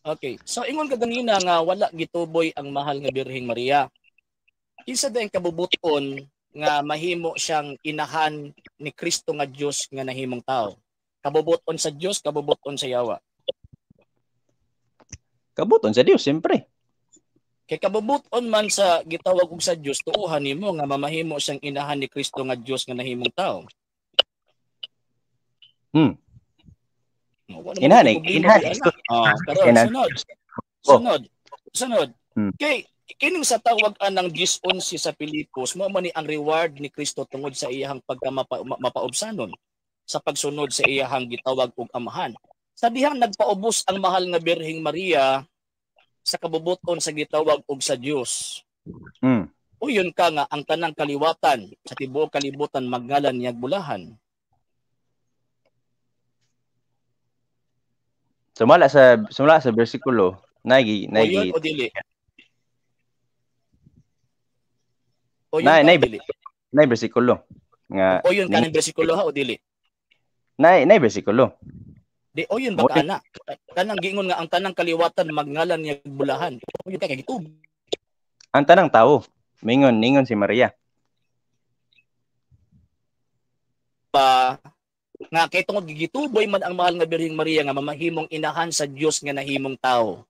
Okay. So ingon ka ganina nga wala gituboy ang mahal nga Birheng Maria. Kinsa dayon kabubuton nga mahimo siyang inahan ni Kristo nga Dios nga nahimong tao? Kabubuton sa Dios, kabubuton sa yawa? Kabuton sa Dios, siyempre. Kay kabubuton man sa gitawag og sa Dios, tuohan nimo nga mamahimo siyang inahan ni Kristo nga Dios nga nahimong tao. No, wala Inahan man eh, problema inahan di eh. ana. Ah, karon Inahan. sunod. Oh. Sunod. Sunod. Kay kining sa tawag anang 10:11 sa Pilipos, mao man ni ang reward ni Kristo tungod sa iyahang pagka mapaubsanon sa pagsunod sa iyahang gitawag og amahan. Sa dihang nagpaubos ang mahal nga Birheng Maria sa kabubuton sa gitawag og sa Dios. Uyon ka nga ang tanang kaliwatan sa tibuok kalibutan magngalan niyag bulahan. Sumala sa bersikulo, naigi Uyon naigi o dili? Uyon Nay ka o nay dili? Nay bersikulo nga Uyon ka ng bersikulo ha o dili? Nay nay bersikulo. Di uyon ba ka ana? Kanang giingon nga ang tanang kaliwatan magngalan niyag bulahan. Uyon ka kay gitub. Ang tanang tao, mingon ningon si Maria. Pa nga kay tungod gigituboy man ang mahal nga Birheng Maria nga mamahimong inahan sa Dios nga nahimong tao.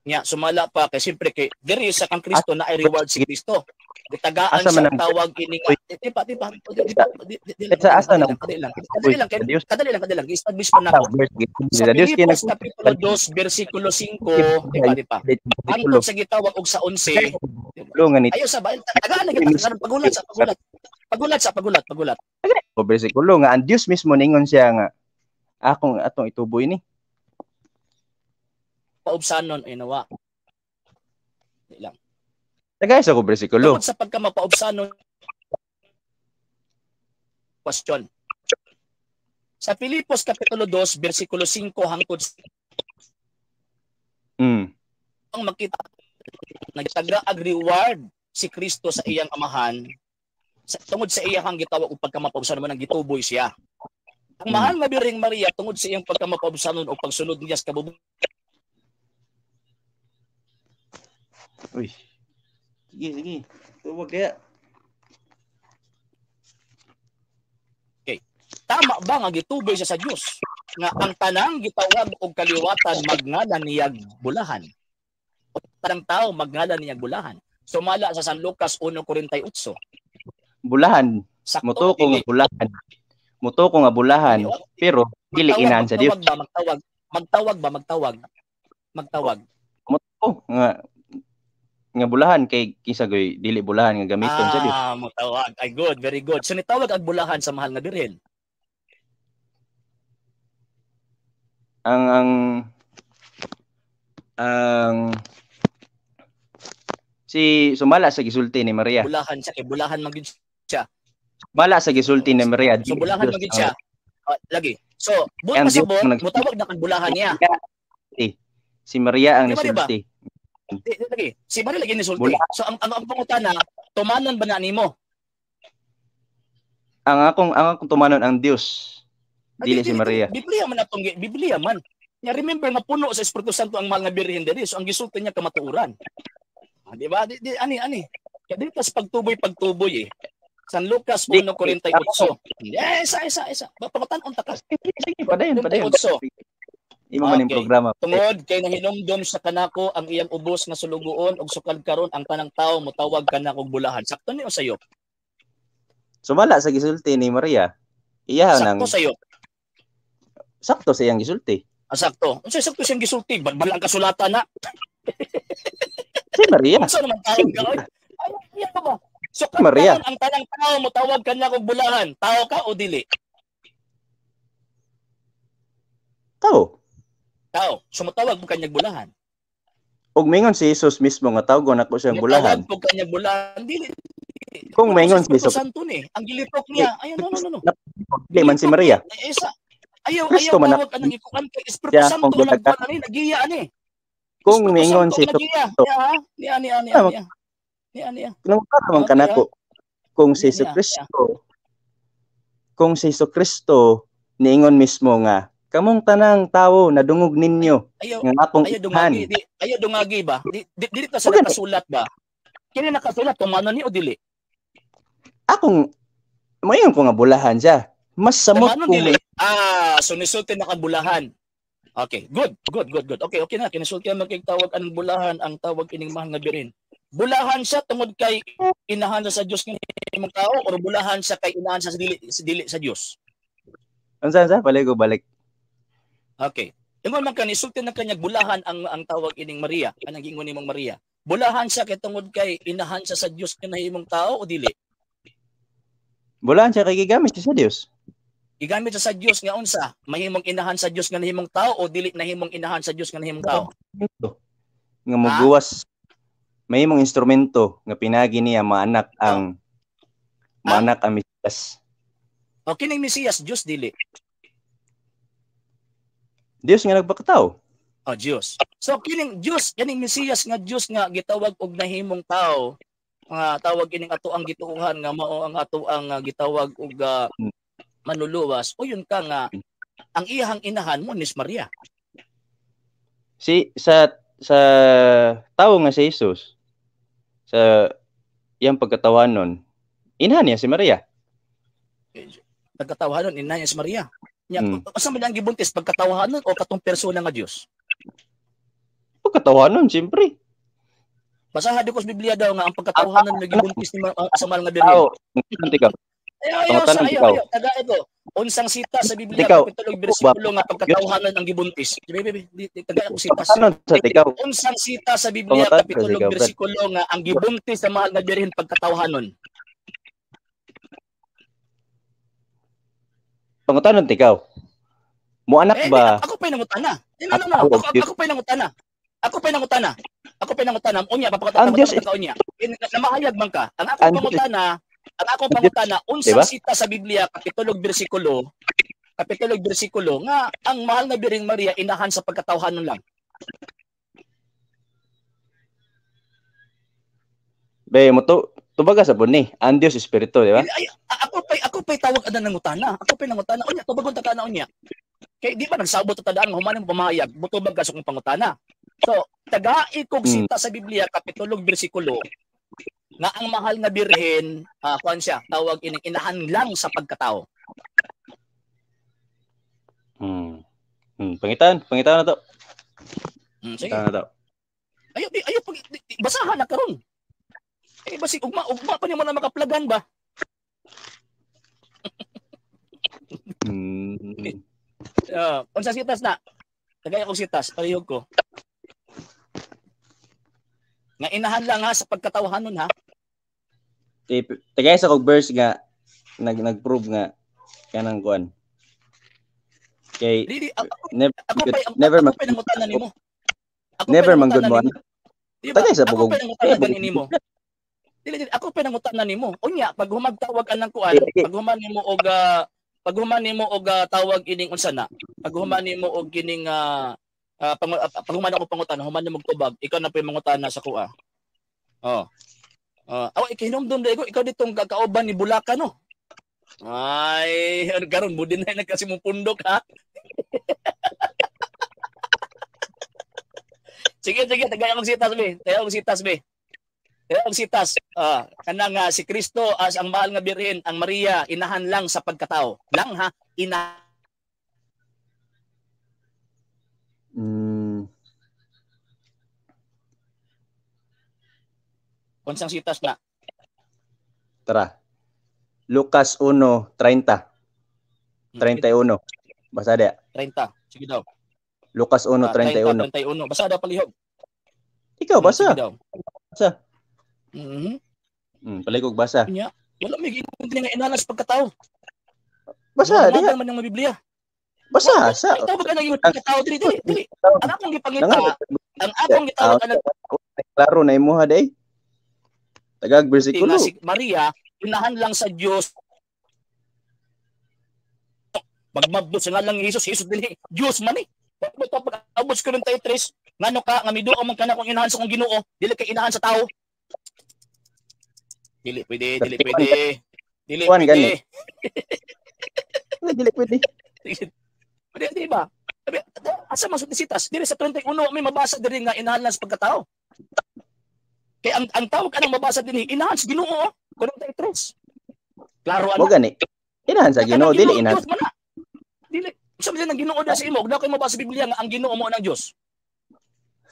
Nya sumala pa kay siyempre kay diri sa kang Kristo na ay reward si Kristo. Gitagaan Asa man sa ang tawag ini nga di pa di pa di pa di di lang Sa asa kadali nang lang kadali lang kadali lang sa Dios kadali lang kadali lang establish pa nako. Verse Sa sa Dios kay Pilipos kapitulo 2 bersikulo 5, di pa? Bersikulo Hangtod sa gitawag og sa 11. nga ni Ayo sa ba tagaan na kita karon pagulat sa pagulat. Pagulat sa pagulat pagulat. O bersikulo nga ang Dios mismo ningon siya nga akong atong ituboy ni. Paubsanon ay nawa. Di lang. Tagay sa ko bersikulo. Tungod sa pagkamapaubsanon question. Sa Pilipos kapitulo 2 bersikulo 5 hangtod ang makita nagtaga ag reward si Kristo sa iyang amahan sa, tungod sa iyang gitawag og pagkamapaubsanon man ang gituboy siya. Ang mahal nga Birheng Maria tungod sa iyang pagkamapaubsanon o pagsunod niya sa kabubuton. Uy. Sige, sige. Tuwag kaya. Okay. Tama ba nga gituboy siya sa Dios nga ang tanang gitawag og kaliwatan magngalan niyag bulahan? O tanang tao magngalan niyag bulahan. Sumala sa San Lucas 1:48. Bulahan. Sakto Mutuko o dili? nga bulahan. Mutuko nga bulahan, pero dili Magtawag, inahan sa Dios. magtawag ba magtawag? Magtawag ba magtawag? Magtawag. Mutuko nga nga bulahan kay kinsa goy dili bulahan nga gamiton sa Dios. Ah, mutawag. Ay good, very good. So nitawag ang bulahan sa mahal nga birhen. Ang si sumala sa gisulti ni Maria. Bulahan siya kay bulahan man gyud siya. Sumala sa gisulti ni Maria. So bulahan Dios man gyud siya. Ah, lagi. So, but Ang Dios pasabot, ang mutawag na kang bulahan niya. Si Maria ang Di ba, di ba? nisulti. Di, di, lagi. Si Maria lagi nisulti. Bulahan. So ang pangutana, tumanan ba na nimo? Ang akong tumanon ang Dios. Ay, Dili si Maria. Biblia man atong Biblia man. Nya remember nga puno sa Espiritu Santo ang mahal nga birhen diri. So ang gisulti niya kamatuoran. Ah, di ba? Di, di, ani ani. Kaya dito sa pagtuboy pagtuboy eh. San Lucas 1:48. Eh, isa isa isa. Pamatan-on ta ka. Sige, sige, padayon, padayon. 48. Imo man yung Okay. programa. Tungod kay nahinumdom sa kanako ang iyang ubos nga sulugoon og sukad karon ang tanang tawo motawag kanako og bulahan. Sakto ni o sayo? Sumala sa gisulti ni Maria. Iya nang Sakto sayo. Sakto sa iyang gisulti. Ah, sakto. Unsa sakto siyang gisulti? Balbal ang kasulatan na. Si Maria. Unsa naman tawag ka? Oy? Ay, iya pa ba? So Si Maria. karon ang tanang tao motawag kanako og bulahan. Tao ka o dili? Tao. Tao. So motawag mo kanyag bulahan. Ug mingon si Jesus mismo nga tawgon ako siyang bulahan. Motawag mo kanyag bulahan dili. Kung mingon si Espiritu Jesus, Santo ni. Ang gilitok niya. Ay, no, no, no, no. Dili man si Maria. Eh, isa. Ayaw, Kristo ayaw man tawag anang ikuan kay Espiritu Siya Santo ang ang gitaga. nagkuan ani, nagiya ani. Kung Espiritu mingon Santo si ang nagiya. Niya, ha? Niya, niya, niya, Tama. niya. Niya, niya. Nang para man Okay, kanako kung si Niya, Jesu niya. Kristo kung si Jesu Kristo niingon mismo nga Kamong tanang tawo nadungog ninyo Ayaw nga akong ayaw inahan. dungagi, ayaw dungagi ba? Di ta sa Okay. nakasulat ba? Kini nakasulat tumano ni o dili? Akong moingon ko nga bulahan siya. Mas samot Tumano kung dili. So nisulti na kang bulahan. Okay, good, good, good, good. Okay, okay na kinisulti man kay tawag ang bulahan, ang tawag ining mahal nga birin. Bulahan siya tungod kay inahan siya sa Dios nga imong tao or bulahan siya kay inahan siya sa dili sa Dios? Unsa unsa balik ko balik. Okay. Ingon man ka nisulti na kanya bulahan ang tawag ining Maria, anang giingon nimong Maria. Bulahan siya kay tungod kay inahan siya sa Dios nga nahimong tao o dili? Bulahan siya kay gigamit siya sa Dios. Gigamit siya sa Dios nga unsa? Mahimong inahan sa Dios nga nahimong tao o dili nahimong inahan sa Dios nga nahimong tao? Nga moguwas mahimong instrumento nga pinagi niya maanak ang maanak ang Mesiyas. O kining Mesiyas Dios dili? Dios nga nagpakatao. O Dios. So kining Dios, kining Mesiyas nga Dios nga gitawag og nahimong tao, nga tawag kining ato ang gituohan nga mao ang ato ang gitawag og manluluwas, o yun ka nga ang iyahang inahan mo ni Maria. Si sa tao nga si Jesus sa iyang pagkatawan nun, inahan niya si Maria. Pagkatawahan nun, inahan niya si Maria. Nya, asa man ang gibuntis, pagkatawahan nun o katong persona nga Dios? Pagkatawahan nun, siyempre. Basahan di ko sa Biblia daw nga ang pagkatawahan nun may gibuntis ni sa mahal nga birhen. Ayaw, ayaw, taga ito. Unsang sita sa Biblia, kapitulo bersikulo nga pagkatawahanan ang gibuntis. Taga ako sitas. Unsang sita sa Biblia, kapitulo bersikulo nga ang gibuntis sa mahal nga birhen pagkatawahanon. Pangutanon ikaw. Mo anak ba? Ako pa'y nangutana. No. Ako pa'y nangutana. Ako pa'y nangutana. Ako pa'y nangutana. Unya, papakatawag ka unya. Namahayag man ka. Ang ako pangutana, ang akong pangutana, unsang sita sa Biblia, kapitulo bersikulo nga ang mahal na Birheng Maria inahan sa pagkatawhanon lang. Be, mo to tubaga sa buni, ang Dios espiritu, di ba? Ay, ako pa'y tawag ana nangutana. Ako pa'y nangutana. Unya, tubagon ta kana unya. Kay di ba nagsabot ta tadaan human mo pamahayag, mutubag ka sa kong pangutana. So, tagai kog sita sa Biblia, kapitulo bersikulo nga ang mahal nga birhen, kuan siya, tawag ining inahan lang sa pagkatao. Pangitan na to. Sige. Pangitan na to. Ayo, basahan na karon. Eh basig ugma pa nimo na makaplagan ba? Unsa sitas na? Tagay akong sitas, palihog ko. Nga inahan lang ha sa pagkatawahanon ha. Tagay sa kog verse nga nag-prove nga kanang kuan. Kay never nangutana nimo. Never manggod mo. Tagay sa bugog. Ako pa nangutana nimo. Dili ako pa nangutana nimo. Unya pag humagtawag anang kuan, pag human nimo og tawag ining unsa na. Pag human nimo og kining pag human ako pangutana, human nimo tubag, ikaw na po'y mangutana sa kuha. Oh. Aw ikihinumdum dai ko ikaw ditong kakauban ni Bulacan no. Ay, karon mo din na nagkasi mong pundok ha. Sige, tagay akong sitas be. Tagay akong sitas be. Tagay akong sitas. Kanang si Kristo as ang mahal nga birhen, ang Maria inahan lang sa pagkatao. Lang ha, ina. Unsang sitas na? Tara. Lucas 1:30. 31. Basa dia. 30. Sige daw. Lucas 1:31. 31. Basa daw palihog. Ikaw basa. Sige daw. Basa. Mhm. Palihog basa. Nya, wala may giingon nga inalas pagkatao. Basa diha. Man ang Biblia. Basa sa. Ikaw ba nang pagkatao dili dili. Ang akong gipangita, ang akong gitawag ana klaro na imuha day. Tagag bersikulo. Si Maria inahan lang sa Dios. Magmabdos nga lang ni Jesus, Jesus dili Dios man eh. Pag-abot ko rin tayo tres, ngano ka nga miduo man kana kung inahan sa kong Ginoo, dili kay inahan sa tao. Dili pwede, dili pwede. Dili pwede. Dili pwede. Di ba? Asa man sitas? Diri sa 31 may mabasa diri nga inahan sa pagkatao. Kay ang tawag anang mabasa dinhi inahan sa Ginoo 43. Klaro ana. Mo gani. Inahan sa Ginoo dili inahan. Dili. Sa man ang Ginoo da sa imo, daw kay mabasa sa Biblia nga ang Ginoo mo ang Dios.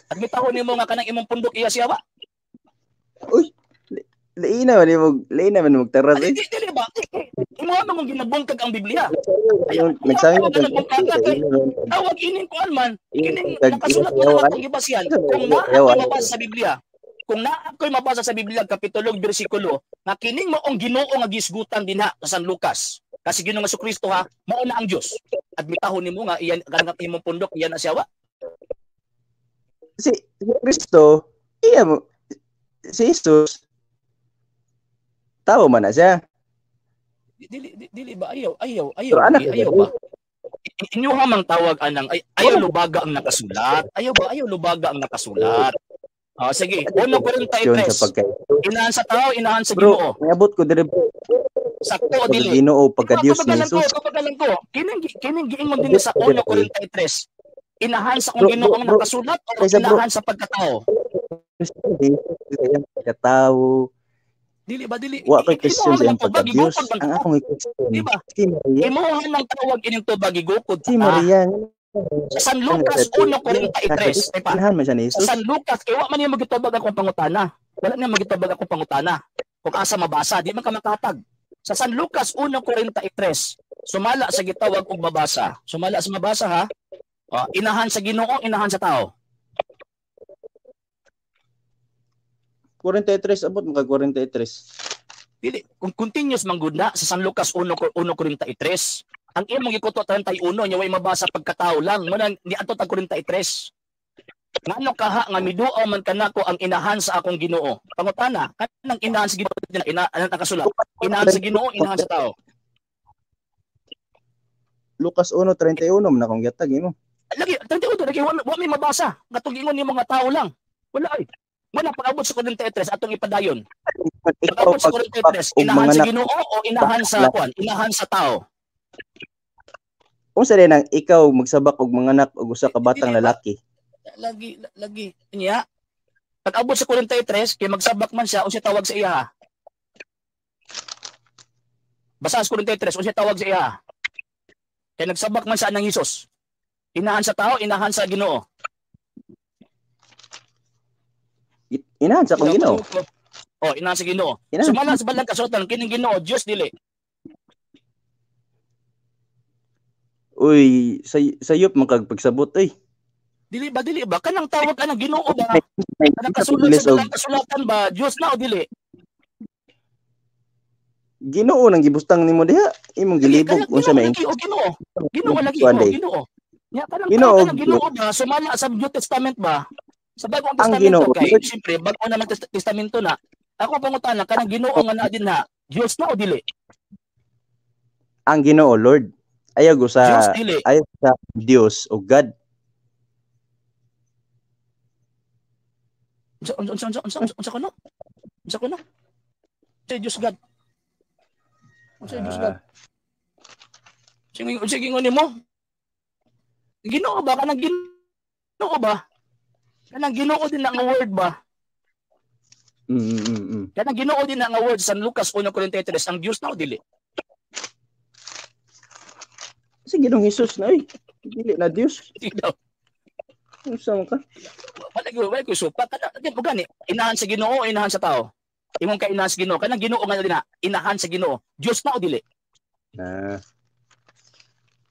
At mitahon nimo nga kanang imong pundok iya siya ba? Uy. Lain na man magtaras eh. Dili ba? Imo man mong ginabungkag ang Biblia. Nagsabi na tawag ining kuan man, kining nakasulat man ang gibasihan. Kung naa koy mabasa sa Biblia, kung naa koy mabasa sa Biblia kapitulo bersikulo, nga kining maong Ginoo nga gisgutan dinha sa San Lucas. Kasi Ginoong Kristo ha, mao na ang Dios. Admitahon nimo nga iyan kanang imong pundok iyan na siya wa. Si Kristo, iya mo si Jesus. Tao man na siya. Dili ba ayaw ayaw ba? Inyo hamang tawag anang ayaw lubaga ang nakasulat. Ayaw ba ayaw lubaga ang nakasulat. Ah, sige, 1:43. Inahan sa tao, inahan sa Ginoo. Bro, niabot ko dire. Sakto dili. Ginoo pagka Dios ni Jesus. Kapagalan ko. Kining giingon dinhi sa 1:43. Inahan sa kung Ginoo ang nakasulat o inahan sa pagkatao? Pagkatao. Dili ba dili? Wa koy question sa iyang pagka-Dios. Ang akong i-question. Di ba? Imuha ng tawag ining tubag gigukod. Si Maria. Sa San Lucas 1:43. Inahan man siya ni Jesus. Sa San Lucas kay wa man niya magitubag akong pangutana. Wala niya magitubag akong pangutana. Kung asa mabasa, di man ka makatag. Sa San Lucas 1:43, sumala sa gitawag og mabasa. Sumala sa mabasa ha. Inahan sa Ginoo, inahan sa tao. 43 abot maka 43. Dili, kung continuous man gud na sa San Lucas 1:43. Ang imong gikuto 31 nya way mabasa pagkatao lang, mo nang niadto tag 43. Ngano kaha nga miduaw man kanako ang inahan sa akong Ginoo. Pangutana, kanang inahan sa Ginoo ina nakasulat. Inahan sa Ginoo, inahan sa tao. Lucas 1:31 man akong gihatag imo. Lagi 31 lagi wa may mabasa. Katong giingon nimo nga tao lang. Wala ay. Wala pag-abot sa 43 atong ipadayon. Pag-abot sa 43, inahan sa Ginoo o inahan sa kuan, inahan sa tao. Unsa din ang ikaw magsabak og manganak og usa ka batang lalaki? Lagi niya. Pag-abot sa 43, kay magsabak man siya, unsa tawag sa iya? Basa sa 43, unsa tawag sa iya? Kay nagsabak man siya ng Hesus. Inahan sa tao, inahan sa Ginoo. Inahan sa akong Ginoo. Oh, inahan sa Ginoo. Sumala sa balang kasuotan kining Ginoo, Dios dili. Uy, sayop man kag pagsabot oy. Dili ba kanang tawag anang Ginoo ba? Kanang kasulat sa balang kasulatan ba, Dios na o dili? Ginoo nang gibustang nimo diha, imong gilibog unsa may Ginoo. Ginoo lagi Ginoo. Nya kanang Ginoo ba sumala sa New Testament ba? Sa Bagong Testamento kay siyempre bago naman testamento na. Ako pangutana kanang Ginoo nga naa din na, Dios na o dili? Ang Ginoo Lord. Ayaw go sa Dios, dili. Ayaw sa Dios o God. Unsa kuno? Unsa kuno? Sa Dios God. Unsa Dios God? Sige ingon nimo. Ginoo ba kanang Ginoo ba? Kanang Ginoo din na nga word ba? Kanang Ginoo din na nga word sa Lucas 1:43 ang Dios na o dili? Sige Ginoong Hesus na oy. Dili na Dios. Unsa man ka? Wala ko supa kana gani inahan sa Ginoo, inahan sa tao. Imong ka inahan sa Ginoo, kanang Ginoo nga din na inahan sa Ginoo. Dios na o dili? Na.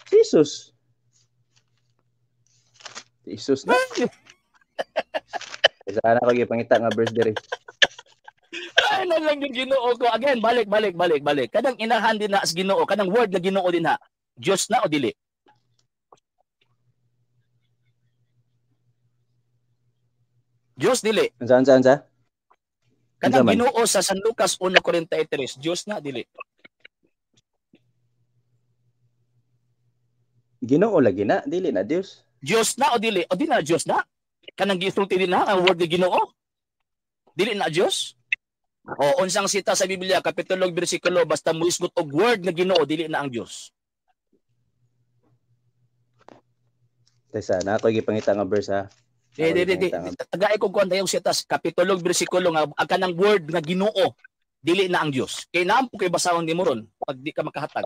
Jesus. Jesus na. Sana ko gipangita nga verse diri. Ay na lang yung Ginoo ko. Again, balik. Kanang inahan din na sa Ginoo, kanang word na Ginoo din na. Dios na o dili? Dios dili. Unsa? Kanang Ginoo sa San Lucas 1:43, Dios na dili. Ginoo lagi na, dili na Dios. Dios na o dili? O di na Dios na? Kanang gisulti din na ang word ni Ginoo? Dili na Dios? O unsang sita sa Biblia kapitulo bersikulo basta muisgot og word nga Ginoo dili na ang Dios. Tesa, na ako gipangita nga verse ha. Di, di, di, di. Tagay ko kuan tayo siya tas kapitulo bersikulo nga ang kanang word nga Ginoo dili na ang Dios. Kay naampo kay basahon nimo ron pag di ka makahatag.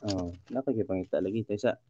Oh, na ako gipangita lagi tesa.